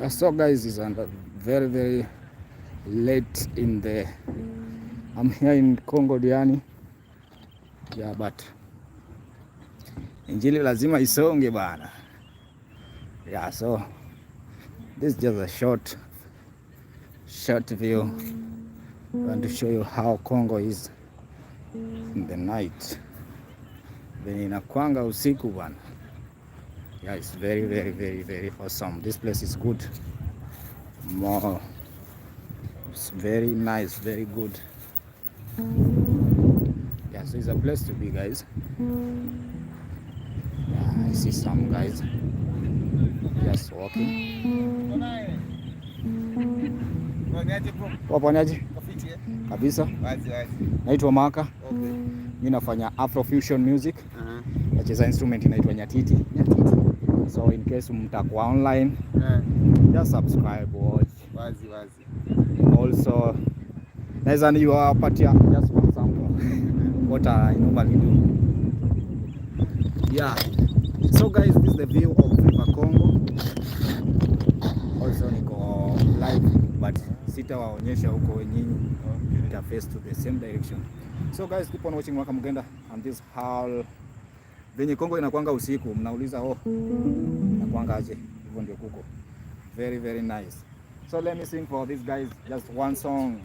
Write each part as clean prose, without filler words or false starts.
Yeah, so guys, it's under very very late in the I'm here in Congo Diani. Yeah, but injili lazima isonge bana. Yeah, so this is just a short view. I want to show you how Congo is in the night. Venye inakwanga usiku bana. Yeah, it's very very very very awesome. This place is good. More, it's very nice, very good. Yeah, so it's a place to be, guys. Yeah, I see some guys just walking. Poa niaje? Kabisa. Naitwa Maka. Okay. Mimi nafanya Afrofusion music. Nacheza instrument inaitwa nyatiti. Nyatiti. So in case mtakuwa online, just subscribe, watch. Wazi wazi. Also naweza niwapatia just one sample what I normally do. Yeah. So guys, this is the view of River Congo. Also niko live but sitawaonyesha huko nyinyi. Okay. Face to the same direction. So guys, keep on watching Mwaka Mugenda and this how venye Kongo inakwanga usiku, mnauliza, "Oh, inakwanga aje?" Hivyo ndio kuko. Very very nice. So let me sing for these guys just one song.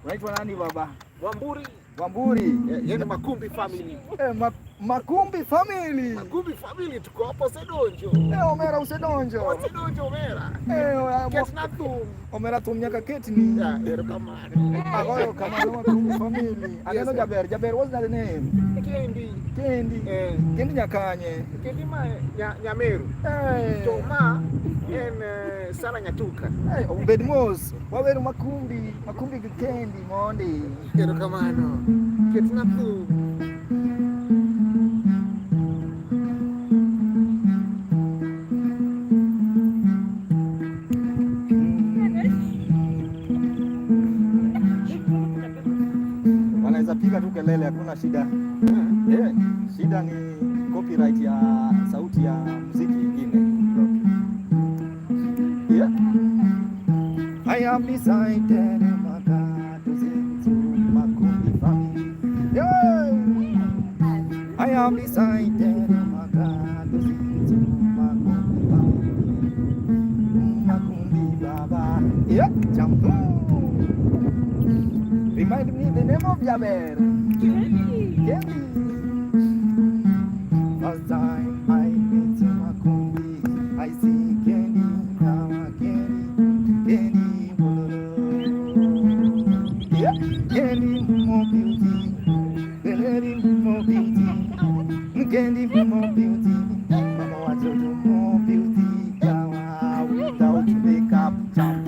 Unaitwa nani baba? Wamburi. Wamburi. Yeah, ni Makumbi family. Eh, Makumbi family. Makumbi family tuko hapo Sedonjo. Eh, omera usedonjo. Sedonjo omera. Eh, Ketna thum. Omera thum nyaka ketni. Yeah, erokamano. Agoyo kamano Makumbi family. Aneno jaber, jaber, what's that name? Kendi. Kendi. Eh. Kendi nyakanye. Kendi ma Nyameru. Eh. To ma en Sara Nyatuka. Eh, obed mos. Wabedo Makumbi, Makumbi gi Kendi mondi. Erokamano. Ketna thum. Wanaweza piga tu kelele, hakuna shida. Yeah, shida ni copyright ya sauti ya muziki ingine. Yeah. I am decided my God to sing to Makumbi family. Yeah. I am decided my God to sing to Makumbi family. Makumbi Baba. Yeah, jump. Remind me the name of Jaber. Kendi. Kendi. First time I meet Makumbi, I see Kendi, now Kendi, Kendi, bololo. Yeah, Kendi more beauty, Kendi more beauty, Kendi more beauty, Mama watoto more beauty, yawa without makeup, jump.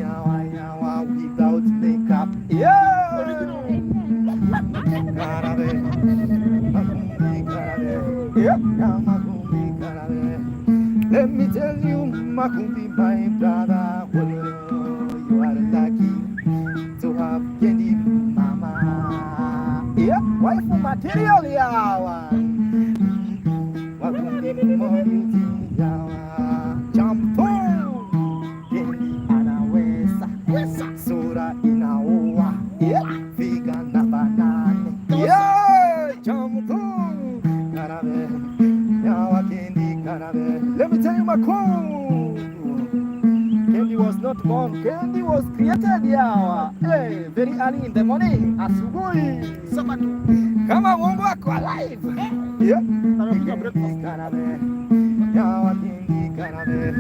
Yawa yawa without makeup, yeah. Karabe, Makumbi karabe, yeah, Makumbi karabe. Let me tell you, Makumbi, my brother, you are lucky to have Kendi mama. Yeah, wife material, yawa. Makumbi more beauty, yawa. Champo, Kendi anaweza, Wesa. Sura inaua, yeah, figa na banane, yeah, champo, karabe, yawa Kendi karabe. Let me tell you, Makumbi. Kendi was not born. Kendi was created, yawa. Hey, very early in the morning, asubuhi. Sabatu. Kama Mungu ako alive. Yeah. Amepika breakfast. Karabe, yawa Kendi karabe,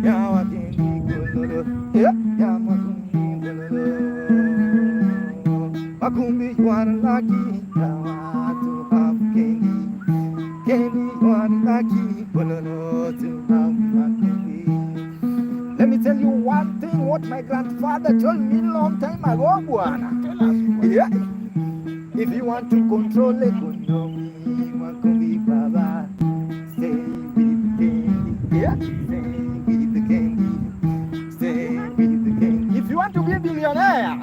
yawa Kendi gololo, yeah, ya Makumbi gololo. Makumbi, you are lucky, yawa to have Kendi. Kendi, you are lucky, gololo to have Makumbi. Let me tell you one thing what my grandfather told me long time ago, bwana. Tell us. Yeah. If you want to control economy, Makumbi Baba, stay with the Kendi. Yeah, stay with the Kendi. Stay with the Kendi. If you want to be a billionaire,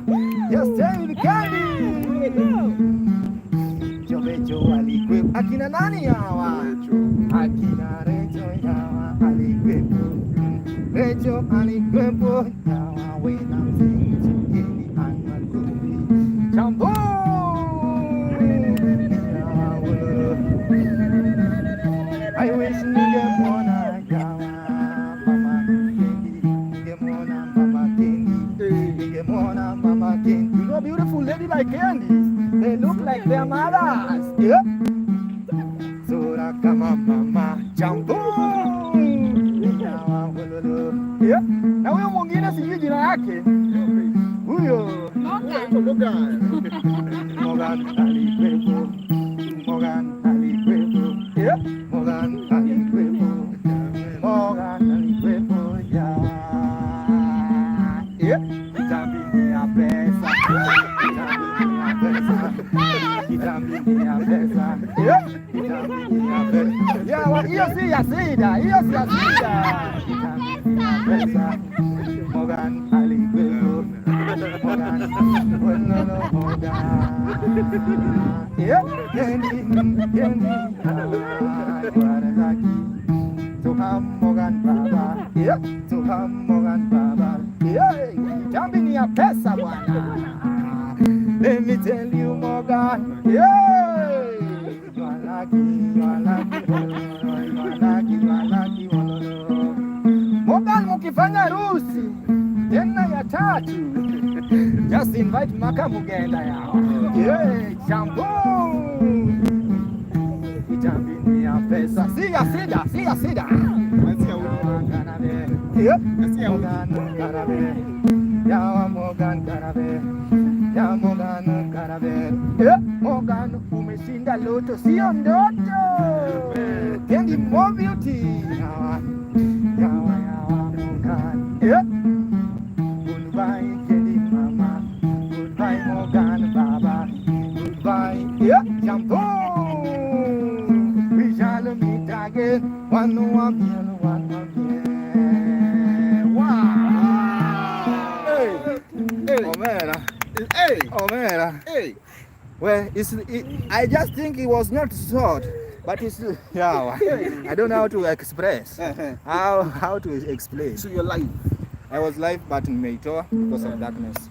just stay with the Kendi. Chovecho alikwe akina nani hawa? Recho. Akina Recho. Alikuwepo yawa wena mzinzi Kendi anarudi. Jambo! Yawa wololo. I wish ningemwona yawa mama Kendi, ningemwona mama Kendi, ningemwona mama Kendi. You know, beautiful lady like Kendi, they look like their mothers. Yeah. Sura kama mama Jambo. Yawa wololo. Yeah. Na huyo mwingine sijui jina yake. Huyo Anaitwa Morgan. Morgan alikuwepo, Morgan alikuwepo, yeah. Morgan alikuwepo, Morgan alikuwepo, yeah. Yeah. Kitambi ni ya pesa, kitambi ni ya pesa, kitambi ni ya pesa, yeah. Kitambi ni ya pesa. Yeah, hiyo si ya sida, hiyo si ya sida. Kitambi ni ya pesa. Morgan alikuwepo, Morgan, wololo Morgan. Yeah, Kendi, Kendi, ah, you are lucky to have Morgan Baba. Yeah, to have Morgan Baba. Yeah, kitambi ni ya pesa bwana. Let me tell you, Morgan. Yeah, you are lucky, you are lucky, you are lucky, you are lucky, wololo. Morgan, mukifanya harusi tena ya tatu, just invite Maka Mugenda yao. Yeah, jambo. Kitambi ni ya pesa, si ya sida, si ya sida. Nasikia huyu. Yeah. Nasikia huyu. Morgan Karabe, Yawa Morgan Karabe, Ya Morgan Karabe. Yeah. Morgan umeshinda loto, sio ndoto. Kendi more beauty. Yawa, yawa, yawa Morgan. Yeah. Goodbye Kendi mama, goodbye Morgan baba, goodbye. Yeah, Jambo. We shall meet again. One one million, 1 million. Wow. Hey, Hey. Omera, Hey. Omera. Hey. Well, I just think it was not short, but it's, yeah. I don't know how to express. How to explain. So you're live. I was live, but nimeitoa because of darkness.